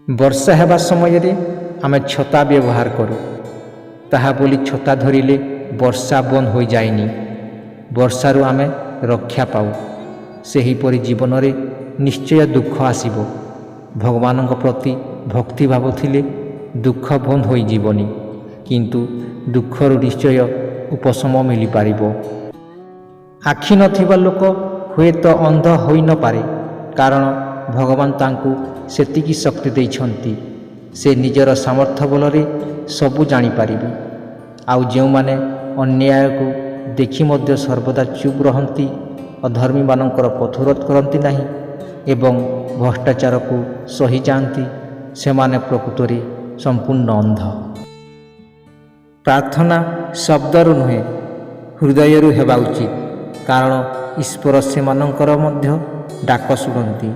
ବର୍ଷା ହେବା ସମୟରେ ଆମେ ଛତା ବ୍ୟବହାର କରୁ। ତାହା ବୋଲି ଛତା ଧରିଲେ ବର୍ଷା ବନ୍ଦ ହୋଇଯାଏନି। ବର୍ଷାରୁ ଆମେ ରକ୍ଷା ପାଉ। ସେହିପରି ଜୀବନରେ ନିଶ୍ଚୟ ଦୁଃଖ ଆସିବ। ଭଗବାନଙ୍କ ପ୍ରତି ଭକ୍ତିଭାବ ଥିଲେ ଦୁଃଖ ବନ୍ଦ ହୋଇଯିବନି, କିନ୍ତୁ ଦୁଃଖରୁ ନିଶ୍ଚୟ ଉପଶମ ମିଳିପାରିବ। ଆଖି ନଥିବା ଲୋକ ହୁଏତ ଅନ୍ଧ ହୋଇନପାରେ, କାରଣ ଭଗବାନ ତାଙ୍କୁ ସେତିକି ଶକ୍ତି ଦେଇଛନ୍ତି, ସେ ନିଜର ସାମର୍ଥ୍ୟ ବଳରେ ସବୁ ଜାଣିପାରିବେ। ଆଉ ଯେଉଁମାନେ ଅନ୍ୟାୟକୁ ଦେଖି ମଧ୍ୟ ସର୍ବଦା ଚୁପ୍ ରହନ୍ତି, ଅଧର୍ମୀମାନଙ୍କର ପଥରୋଧ କରନ୍ତି ନାହିଁ ଏବଂ ଭ୍ରଷ୍ଟାଚାରକୁ ସହିଯାଆନ୍ତି, ସେମାନେ ପ୍ରକୃତରେ ସମ୍ପୂର୍ଣ୍ଣ ଅନ୍ଧ। ପ୍ରାର୍ଥନା ଶବ୍ଦରୁ ନୁହେଁ, ହୃଦୟରୁ ହେବା ଉଚିତ, କାରଣ ଈଶ୍ୱର ସେମାନଙ୍କର ମଧ୍ୟ ଡାକ ଶୁଣନ୍ତି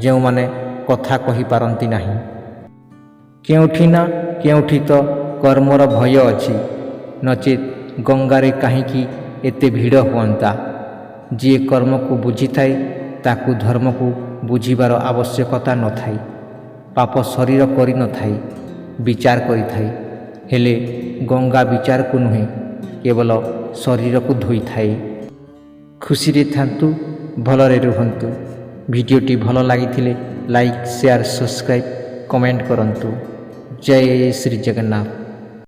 ଯେଉଁମାନେ କଥା କହିପାରନ୍ତି ନାହିଁ। କେଉଁଠି ନା କେଉଁଠି ତ କର୍ମର ଭୟ ଅଛି, ନଚେତ୍ ଗଙ୍ଗାରେ କାହିଁକି ଏତେ ଭିଡ଼ ହୁଅନ୍ତା? ଯିଏ କର୍ମକୁ ବୁଝିଥାଏ, ତାକୁ ଧର୍ମକୁ ବୁଝିବାର ଆବଶ୍ୟକତା ନଥାଏ। ପାପ ଶରୀର କରିନଥାଏ, ବିଚାର କରିଥାଏ। ହେଲେ ଗଙ୍ଗା ବିଚାରକୁ ନୁହେଁ, କେବଳ ଶରୀରକୁ ଧୋଇଥାଏ। ଖୁସିରେ ଥାନ୍ତୁ, ଭଲରେ ରୁହନ୍ତୁ। ଭିଡ଼ିଓଟି ଭଲ ଲାଗିଥିଲେ ଲାଇକ୍, ସେୟାର, ସବସ୍କ୍ରାଇବ୍, କମେଣ୍ଟ କରନ୍ତୁ। ଜୟ ଶ୍ରୀ ଜଗନ୍ନାଥ।